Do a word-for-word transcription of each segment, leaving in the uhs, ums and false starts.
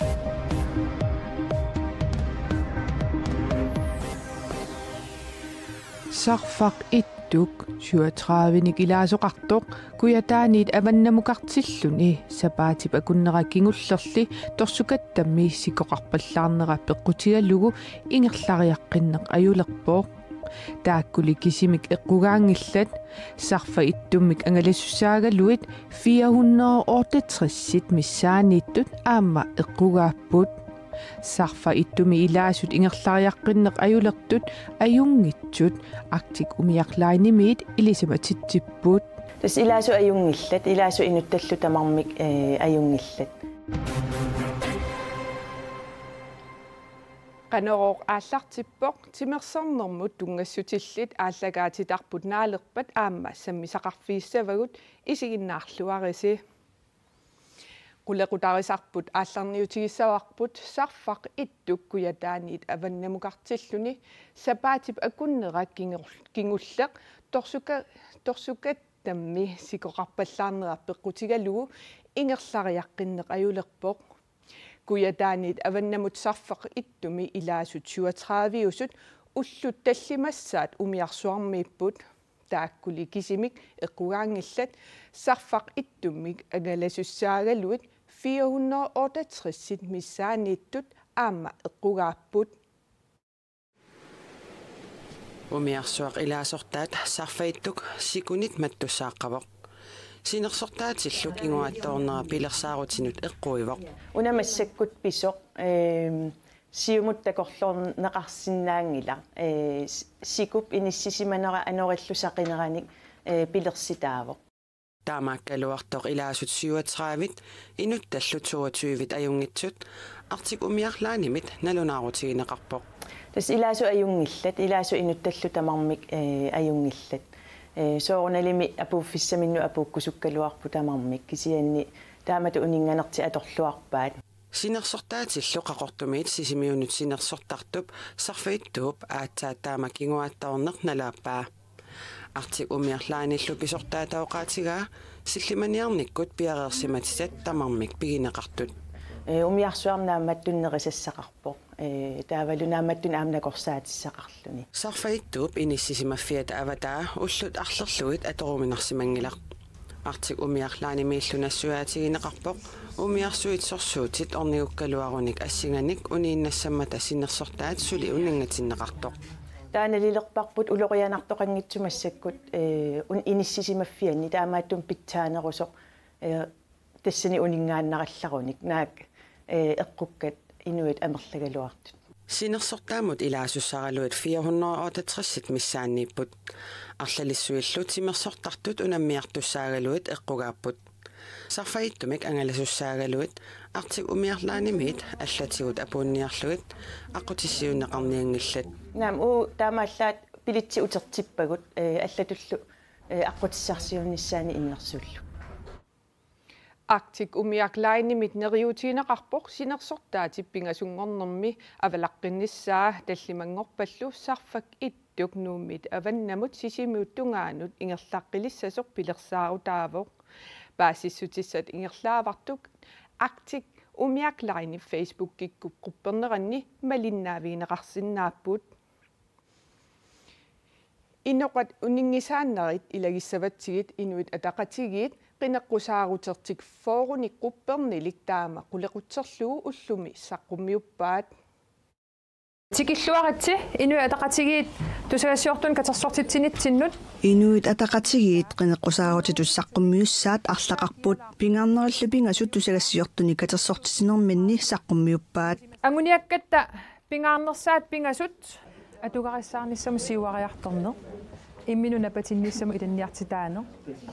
Sarfaq Ittuk syvogtredivenik ilaasoqartoq Kujataaniit avannamukartilluni sapaatip akunnera kingullerli torsukattammi sikoqarpallaarnera peqqutigalugu ingerlariaqqinneq ajulerpoq. Taakkuli kisimik eqqugaanngillat, Sarfaq Ittummik angalasussaagaluit fire hundrede otteogtres missaanniittut aamma eqqugaapput. Sarfaq Ittumi ilaasut ingerlariaqqinneq ajulertut ajunngitsut Arctic Umiaq Linemiit ilisimatitsipput. Tassa ilaasut ajunngillat, ilaasut inuttallu tamarmik, ee, ajunngillat. Qanorooq aallartippoq, timersornermut tunngassutillit aallakaatitarput naalerpat aamma sammisaqarfigissavagut, isiginnaarluarisi. Qulequtarisarput aallarniutigissavarput Sarfaq Ittuk Kujataaniit avannamukartilluni sapaatip akunnera kingor-, kingulleq torsuka-, torsukattammi sikoqarpallaarnera peqqutigalugu ingerlariaqqinneq ajulerpoq. Kujataaniit avannamut Sarfaq Ittumi ilaasut syvogtrediveusut ullut tallimassaat umiarsuarmiipput. Taakkuli kisimik eqqugaanngillat, Sarfaq Ittummik angalasussaagaluit fire hundrede otteogtres missaanniittut aamma eqqugaapput. Umiarsuaq ilaasortaat Sarfaq Ittuk sikunit mattussaaqqavoq. Sinersortaatillu kinguaattoornera pilersaarutinut eqquivoq. Una massakkut pisoq, eem, siumut takorloorneqarsinnaanngilaq, ee, s-, sikup inissisimanera anorillu saqineranik, ee, pilersitaavoq. Taamaakkaluartoq ilaasut syvogtredive inuttallu toogtyve ajunngitsut Arctic Umiaq Linemit nalunaarutigineqarpoq. Tassa ilaasut ajunngillat, ilaasut inuttallu tamarmik, ee, ajunngillat. Ee, soorunalimi apuuffissaminnut apuukkusukkaluarput tamarmik, kisianni taamatut uninnganertik atorluarpaat. Sinersortaatillu Qaqortumiit Sisimiunut sinersortartup Sarfaq Ittuup aatsaat taama kinguaattoorneq nalaappaa. Arctic Umiaq Linellu pisortaata oqaatigaa sillimaniarnikkut piareersimatitat tamarmik pigineqartut. Ee, umiarsuarmi naammattunik nerisassaqarpoq. Ee, taavalu naammattunik aamma nakorsaatissaqarluni. Sarfaq Ittuup inissisimaffiata avataa ullut arlerlugit atoruminarsimanngilaq. Arctic Umiaq Linemiillu nassuiaatigineqarpoq umiarsuit sorsuutit ornigukkaluarunik assinganik uniinnassammata sinersortaat suli uninngatinneqartoq. Taanna nalilerparput ulorianartoqanngitsoq massakkut, ee, un-, inissisimaffianni taamaattumik pitsaanerusoq, ee, tassani uninngaannarallarunik naak, ee, eqqukkat inuit amerlagaluartut. Sinersortaammut ilaasussaraluit fire hundrede otteogtres missaanniipput. Arlalissuillu timersortartut unammiartussaagaluit eqqugaapput. Sarfaq Ittumik angalasussaagaluit Arctic Umiaq Linemiit allatigut apuunniarlugit aqqutissiuunneqarnianngillat. Naamik, uu, taamaallaat bilitsit utertippagut, ee, allatullu, ee, aqqutissarsiuinnissaanik innersuullugu. Arctic Umiaq Linemit neriuutigineqarpoq sinersortaatip pingasunngornermi avalaqqinnissaa, tallimanngorpallu Sarfaq Ittuk Nuummiit avannamut Sisimiut tungaanut ingerlaqqilissasoq pilersaarutaavoq. Paasissutissat ingerlaavartut Arctic Umiaq Linep Facebookikkut qupperneranni malinnaavigineqarsinnaapput. Inoqat uninngisaannarit ilagissavatsigit Inuit Ataqatigiit qineqqusaarutertik fyrrenik quppernilik taama qulequtserlugu ullumi saqqummiuppaat. Tikilluaritsi Inuit Ataqatigiit tusagassiortunik katersortitsinitsinnut. Inuit Ataqatigiit qineqqusaarutitut saqqummiussaat arlaqarput. Pingaarnerillu pingasut tusagassiortunik katersortitsinerminni saqqummiuppaat. Anguniakkatta pingaarnersaat pingasut atugarissaarnissamut siuariartorneq, imminut napatinnissamut ilinniartitaaneq,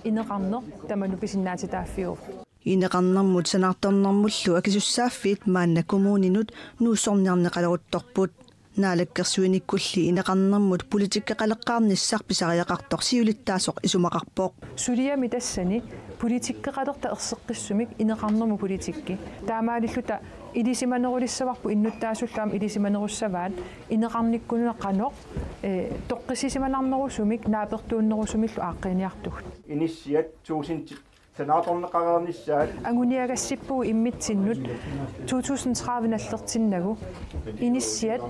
ineqarneq tamanut pisinnaatitaaffiuvoq. Ineqarnermut sanaartornermullu akisussaaffiit maanna kommuninut nuussorniarneqaleruttorput. Naalakkersuinikkulli ineqarnermut politikkeqaleqqaarnissaq pisariaqartoq siulittaasoq isumaqarpoq. Suliami tassani politikkeqalerta erseqqissumik ineqarnermut politikki. Taamaalilluta ilisimanerulissavarput, innuttaasullu aamma ilisimanerussavaat ineqarnikkununa qanoq, ee, toqqissisimanarnerusumik naapertuunnerusumillu aaqqiiniartugut. Inissiat tuusintit Sanaartorneqareernissaat. Anguniagassippugut immitsinnut to tusind tredive nallertinnagu. Inissiat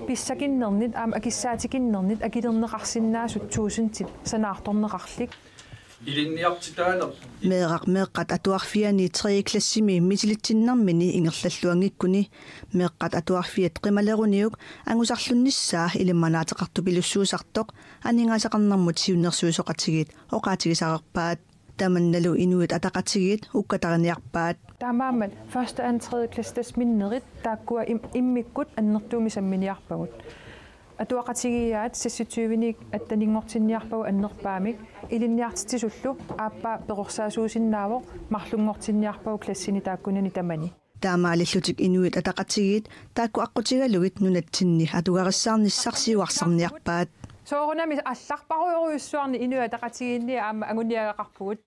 pissakinnernit aamma akissaatikinnernit akilerneqarsinnaasut tuusintit sanaartorneqarlik. Ilinniartitaaneq. Meeraq meeqqat atuarfianni tredje klassimi misilitsinnermini ingerlalluanngikkuni meeqqat atuarfiat qimaleruniuk angusarlunnissaa ilimanaateqartupilussuusartoq aningaasaqarnermut siunnersuisoqatigiit oqaatigisarerpaat. Tamannalu Inuit Ataqatigiit ukkatariniarpaat. Taamaammat første, anden, tredje klasse tassa minnerit taakkua im-, immikkut annertuumik samminiarpagut. Atuaqatigiiaat seksogtyvenik attaninngortinniarpagut annerpaamik, ilinniartitsisullu aappaa perorsaasuusinnaavoq marlunngortinniarpagut klassini taakkunani tamani. Taamaalillutik Inuit Ataqatigiit taakku aqqutigalugit nunatsinni atugarissaarnissarsiuarsarniarpaat. Soorunami allarparujorujussuarnik Inuit Ataqatigiinni aamma anguniagaqarpugut.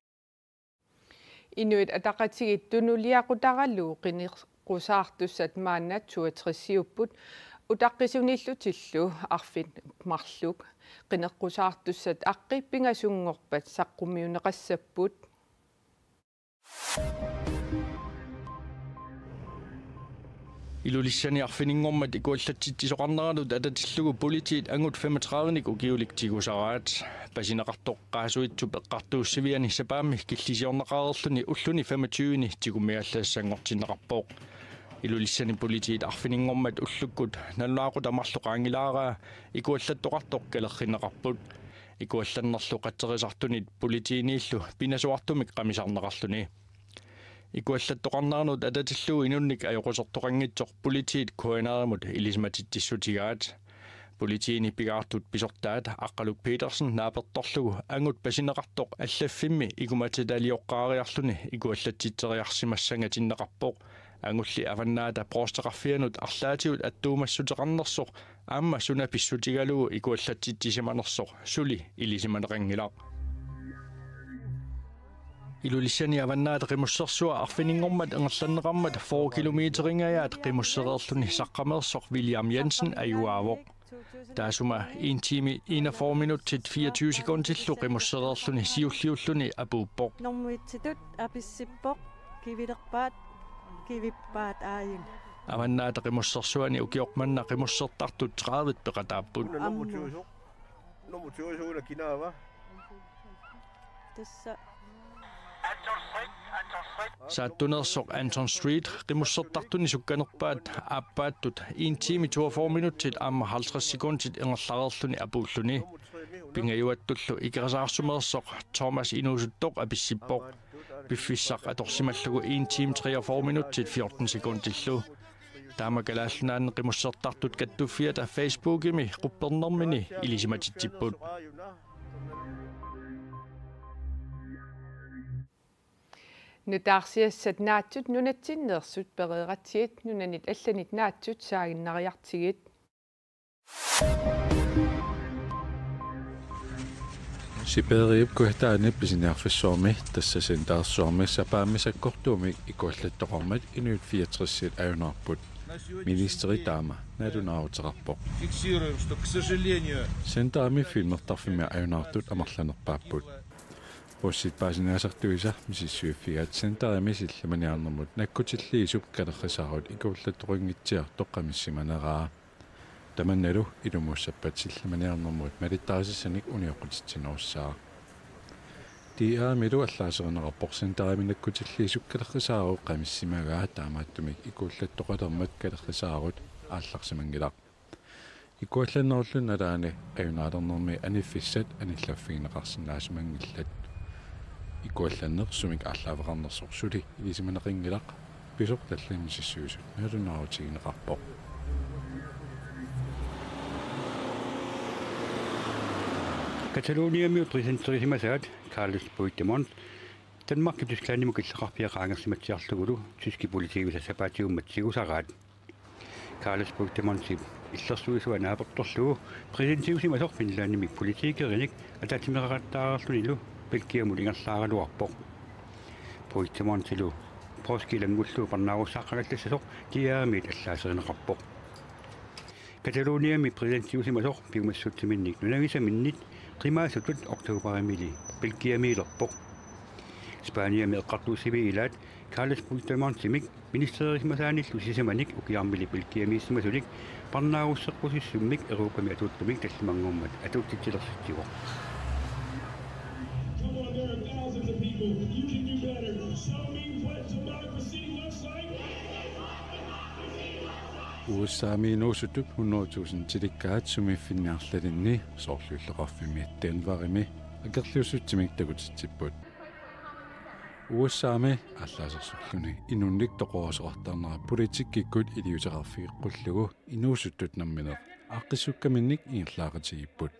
Inuit Ataqatigiit tunuliaqutaralu qineqqusaartussat maanna toogtresiupput utaqqisuniillutillu arfineq marluk. Qineqqusaartussat aqqi pingasunngorpat saqqummiunneqassapput. Ilulissani arfininngormat ikuallatsitsisoqarneranut atatillugu politiit angut femogtredivenik ukiulik tigusaraat. Pasineqartoq Qaasuitsup eqqartuussiviani sapaammi killisiorneqareerluni ulluni femogtyveni tigummigallassanngortinneqarpoq. Ilulissani politiit arfininngormat ullukkut nalunaaqutaq marluk qaangilaaraa ikuallattoqartoq kalerrinneqarput. Ikuallannerlu qatserisartunit politiiniillu pinasuartumik qamisarneqarluni. Ikuallattoqarneranut atatillugu inunnik ajoqusertoqanngitsoq politiit K N R-imut ilisimatitsissutigaat. Politiini pingaartut pisortaat Aqqaluk Petersen naapertorlugu angut pasineqartoq allaffimmi ikumatitalerioqqaariarluni ikuallatsitseriarsimassangatinneqarpoq. Angulli Avannaata Provsteqarfianut arlaatigut attuumassuteqarnersoq aamma suna pissutigalugu ikuallatsitsisimanersoq suli ilisimaneqanngilaq. Ilulissani Avannaata Qimussersua arfininngormat ingerlanneqarmat fyrre kilometeringajaat qimussereerluni saqqameersoq William Jensen ajugaavoq. Taassuma en time enogfyrre minutsit fireogtyve sekundillu qimussereerluni siulliulluni apuuppoq. Nummer et-itut apissippoq, kivilerpaat, kivippaat aajuna. Avannaata Qimussersuani ukioq manna qimussertartut tredive peqataapput. Una nummer to. Nummer to suuna kinaava? Tassa. Saattuneersoq Anton Street qimussertartuni sukkanerpaat aappaattut en time toogfyrre minutsit aamma halvtreds sekundit ingerlareerluni apuulluni. Pingajuattullu Ikerasaarsumeersoq Thomas Inuusuttoq apissippoq. Piffissaq atorsimallugu en time treogfyrre minutsit fjorten sekundillu. Taama Kalaallit Nunaanni qimussertartut kattuffiata Facebookimi quppernermini ilisimatitsipput. Nutaarsiassat naatsut nunatsinneersut pereeratsigit nunanit allanit naatsut saaginnariartigit. Sibiriup kujataani pisiniarfissuarmi, tassa Sentersuarmi sapaammi sakkortuumik ikuallattoqarmat inuit fireogtres ajunaarput. Ministeri taama nalunaaruteqarpoq. Фиксируем, что, к сожалению, Centerimi filmertarfimmi ajunaartut amerlanerpaapput. Bussit paasiniaasartuisa misissuiffigaat Centerimi sillimaniarnermut nakkutilliisup kalerrisaarut ikuallattoqanngitsiartoq qamissimaneraa. Tamannalu ilumuussappat sillimaniarnermut malittarisassinik unioqqutitsinerussaaq. D R-imilu allaaserineqarpoq Centerimi nakkutilliisup kalerrisaarut qamissimagaa, taamaattumik ikuallattoqalermat kalerrisaarut aallarsimanngilaq. Ikuallannerullu nalaani ajunaalernermi aniffissat anillaffigineqarsinnaasimanngillat. Ikuallanneq sumik aallaaveqarnersoq suli ilisimaneqanngilaq, pisortalli misissuisut nalunaarutigineqarpoq. Cataloniami præsidenterisimasaat Carles Puigdemont Danmarkip Tysklandimut killeqarfia qaangersimatsiarlugulu tyskit politiit sapaatiummat tigusaraat. Carles Puigdemontip illersuisua naapertorlugu præsidentiusimasoq Finlandimi politikerinik ataatsimeeqattaarlunilu Belgiamut ingerlaaraluarpoq. Puigdemontilu Roskilde-milu parnaarussaaqqagassasoq D R-imiit allaaserineqarpoq. Cataloniami præsidentiusimasoq piumassutsiminnik nunavisaminnit qimaasutut oktoberimili Belgiamiilerpoq. Spaniami eqqartuussiviit ilaat Carles Puigdemontimik ministerisimasaanillu sisamanik ukiarmili Belgiamiissimasulik parnaarusseqqusussummik Europami atuuttumik tallimanngormat atuutsitsilersutsivoq. Come on, there are thousands of people. You can do better. Show me what democracy looks like. U S A-mi inuusuttut hundrede tusindilikkaat sumiiffinni arlalinni soorlu illoqarfimmi Denverimi akerliussutsimik takutitsipput. U S A-mi aallaasersorluni inunnik toqorasoqartarnera politikkikkut iliuuseqarfigeqqullugu inuusuttut nammineq aaqqissukkaminnik ingerlaaqatigiipput.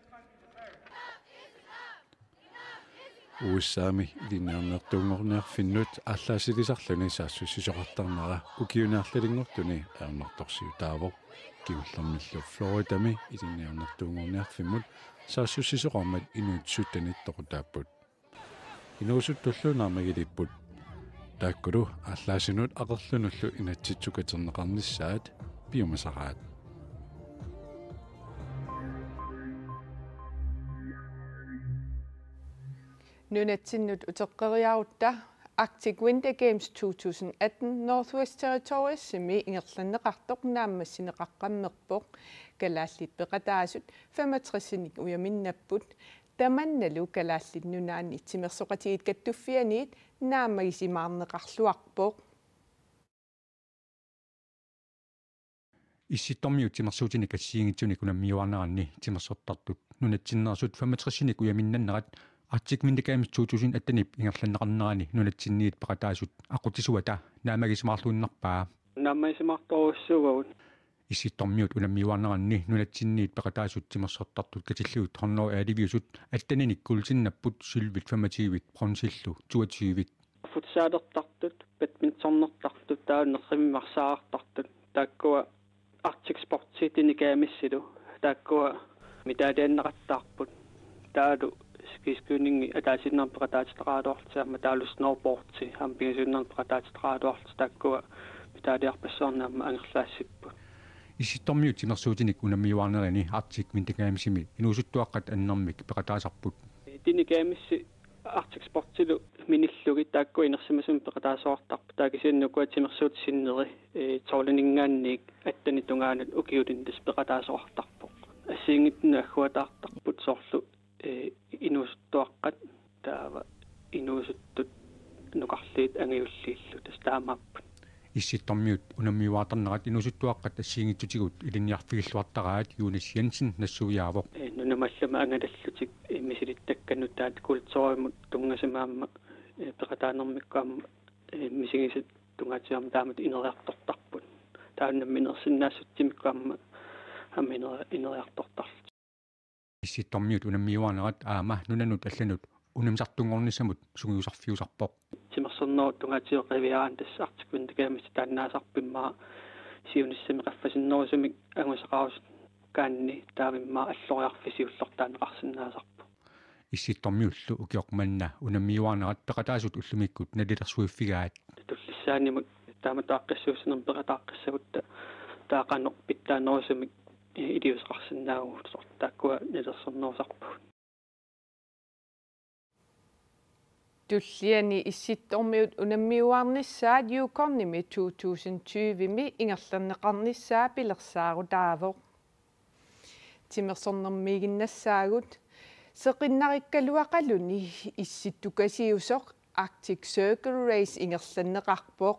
U S A-mi ilinniarnertuunngorniarfinnut aallaassilisarluni saassussisoqartarnera ukiuni arlalinngortuni ajornartorsiutaavoq. Kingullermillu Floridami ilinniarnertuunngorniarfimmut saassussisoqarmat inuit syttenit toqutaapput. Inuusuttullu naammagilerput. Taakkulu aallaasinut aqerlunullu inatsissukaterneqarnissaat piumasaraat. Nunatsinnut uteqqeriarutta Arctic Winter Games to tusind atten Northwest Territoriesimi ingerlanneqartoq naammassineqaqqammerpoq. Kalaallit peqataasut femogtresinik ujaminnapput. Tamannalu Kalaallit Nunaanni Timersoqatigiit Kattuffianniit naammagisimaarneqarluarpoq. Issittormiut timersuutinik assigiinngitsunik unammiuaarneranni timersortartut nunatsinneersut femogtresinik ujaminnannerat Arctic Winter Games to tusind attenip ingerlanneqarnerani nunatsinniit peqataasut aqqutisuata naammagisimaarluinnarpaa. Naammagisimaartorujussuugagut. Issittormiut unammiuaarneranni nunatsinniit peqataasut timersortartut katillugit hundrede og elleve-usut atteninik guldinnapput, sølvit femogtyvit, bronzillu toogtyvit. Futsalertartut, badmintonertartut, taava nerrivimmi arsaartartut, taakkua Arctic Sportsi Dini Gamesilu, taakkua medaljeqattaarput. Taavalu skiskydningi ataasiinnarmik peqataatitaqaraluarlutik aamma taavalu snowboardi aamma pingasuinnarmik peqataatitaqaraluarlutik, taakkua medaljeqarpassuarnik aamma angerlaassipput. Issittormiut timersuutinik unammiuaarnerini Arctic Winter Gamesimi inuusuttuaqqat annermik peqataasarput. Dini Gamesi Arctic Sportsilu minillugit taakkua inersimasumik peqataasoqartarput. Taava kisianni ukua timersuutit sinneri, ee, tolvininngaanniit attenip tungaanut ukiulinni tassa peqataasoqartarpoq. Assigiinngitsunut agguataartarput soorlu, ee, inuusuttuaqqat taava inuusuttut nukarliit angajulliillu tassa taamaapput. Issittormiut unammiuaartarnerat inuusuttuaqqat assigiinngitsutigut ilinniarfigilluartaraat Jonas Jensen nassuiaavoq. Ee, nunamut allamut angalallutik, ee, misilittakkat nutaat kulturimut tunngasunik aamma, ee, peqataanermikkut aamma, ee, misigisat tungaatigut aamma taamatut ineriartortarput. Taava nammineersinnaassutsimikku aamma, aamma ineri-, ineriartortarlutik. Issittormiut unammiuaarnerat aamma nunanut allanut unammisartunngornissamut sungiusarfiusarpoq. Timersornerup tungaatigut qiviaraanni tassa Arctic Winter Games taannaasarpoq, immaqa siunissami qaffasinnerusumik angusaqarusukkaanni taava immaqa alloriarfik siullertut taaneqarsinnaasarpoq. Issittormiullu ukioq manna unammiuaarnerat peqataasut ullumikkut nalilersuiffigaat. Tullissaanimut taamatut aaqqissuussinermik peqataaqqissagutta taava qanoq pitsaanerusumik iliuuseqarsinnaavugut, soorlu taakkua nalilersornerusarpagut. Tulliani Issittormiut unammiuaarnissaat Yukonimi to tusind tyve-mi ingerlanneqarnissaa pilersaarutaavoq. Timersornermiiginnassaagut, seqinnarikkaluaqaluni issittukasiusoq Arctic Circle Race ingerlanneqarpoq.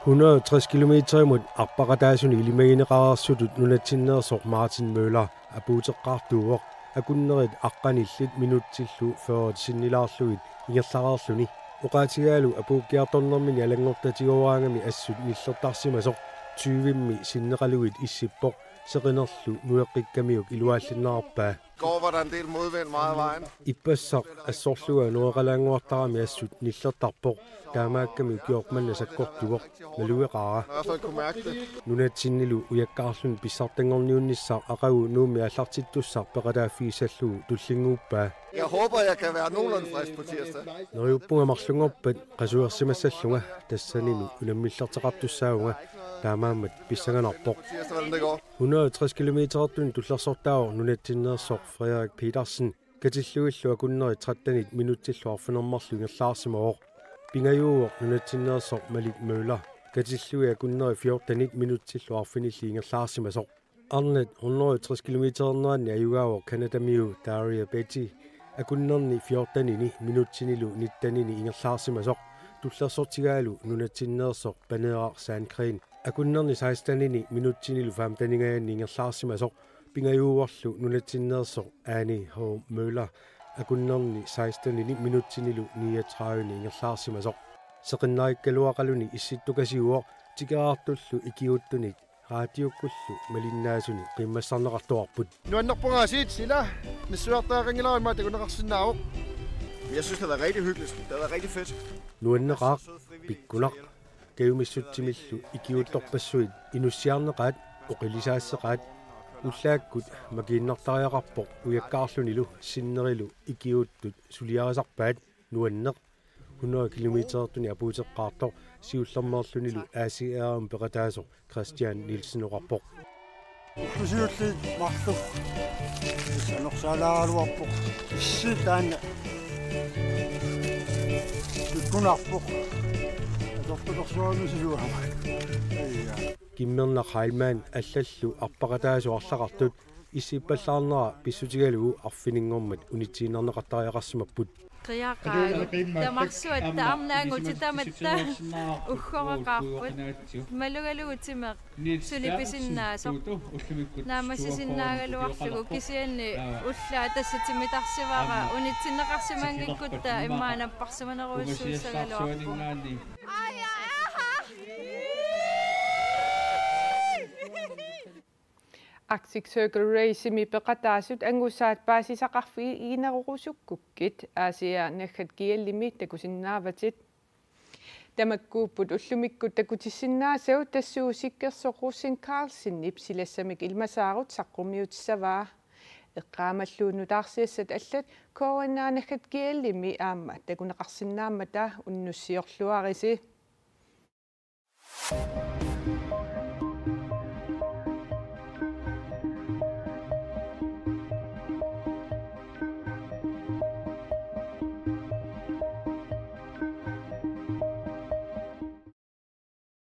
Hundrede og tres kilometerimut arpaqataasuni ilimagineqareersutut nunatsinneersoq Martin Møller apuuteqqaartuuvoq akunnerit aqqanillit minutsillu fyrre sinnilaarlugit ingerlareerluni. Oqaatigaalu apuukkiartornermini alanngortatigooraangami assut nillertarsimasoq tyvemmi sinneqalugit issippoq, seqinerlu nueqqikkamiuk iluaallinnarpaa. Går var der en del modvind meget af vejen. Ippassaq assorlugu nueqalaannguartarami assut nillertarpoq, taamaakkami ukioq manna sakkortuvoq, malugeqaara. Jeg har i hvert fald kunne mærke det. Nunatsinnilu ujakkaarluni pissartanngorniunnissaq aqagu Nuummi aallartittussaq peqataaffigissallugu tullinnguuppaa. Jeg håber, jeg kan være nogenlunde frisk på tirsdag. Neriuppunga marlunngorpat qasuersimassallunga, tassanimi unammillerteqartussaavunga, taamaammat pissanganarpoq. Tirsdag, hvordan det går. Hundrede og tres kilometerertuni tullersortaavoq nunatsinneersoq Frederik Petersen. Katillugillu akunneri trettenit minutsillu arfineq-marluk ingerlaarsimavoq. Pingajuuvoq nunatsinneersoq Malik Møller. Katillugit akunneri fjortenit minutsillu arfinillit ingerlaarsimasoq. Arnat hundrede og tres kilometeriinnerani ajugaavoq Canadamiu Daria Beatty. Akunnerni fjortenini minutsinilu nittenini ingerlaarsimasoq. Tullersortigaalu nunatsinneersoq Paneeraq Sandgreen. Akunnerni sekstenini minutsinilu femteningajanni ingerlaarsimasoq. Pingajuuvorlu nunatsinneersoq Annie H. Møller. Akunnerni sekstenini minutsinilu niogtredivini ingerlaarsimasoq. Seqinnarikkaluaqaluni issittukasiuvoq tikeraartullu ikiuuttunit raatiukkullu malinnaasuni qiimmassarneqartuarput. Nuannerpunga aasiit sila nassuiartariaqanngilara immaqa takuneqarsinnaavoq. Jeg synes, det har været rigtig hyggeligt. Det har været rigtig fedt. Nuanneqaaq, pikkunaq, kajumissutsimillu ikiuuttorpassuit inussiarneqaat, oqilisaasseqaat, ullaakkut makiinnartariaqarpoq ujakkaarlunilu sinnerilu ikiuuttut suliarisarpaat. Nuanneq. Hundrede kilometerertuni apuuteqqaartoq siullermeerlunilu A C R-imut peqataasoq Christian Nielsen oqarpoq. Ullusiulliit marluk. Anorsaalaaraluarpoq. Issi taanna. Pikkunarpoq. Atortukorsuarmisiluama. Aja. Kimmernaq Heilmann allallu arpaqataasoq arlaqartut issippallaarnera pissutigalugu arfininngormat unitsiinnarneqartariaqarsimapput. Qiaqaagut tamarsuatta arnaangutit tamatta uggoraqaarput. Malugalugu timeq suli pisinnaasoq naammassisinnaagaluarlugu kisianni ullaaq tassa timitarsivara unitsinneqarsimanngikkutta immaqa napparsimanerujussuussagaluarpoq. Arctic Circle Race-imi peqataasut angusaat paasisaqarfiginerorusukkukkit A C R naggat G L-imi takusinnaavatit. Tamakkuupput ullumikkut takutissinnaasavut, tassuusikkut Rosen Carlsenip silassamik ilimasaarut saqqummiutissavaa. Eqqaamalluunniit nutaarsiassat allat K N R naggat G L-imi aamma takuneqarsinnaammata unnussiorluarisi.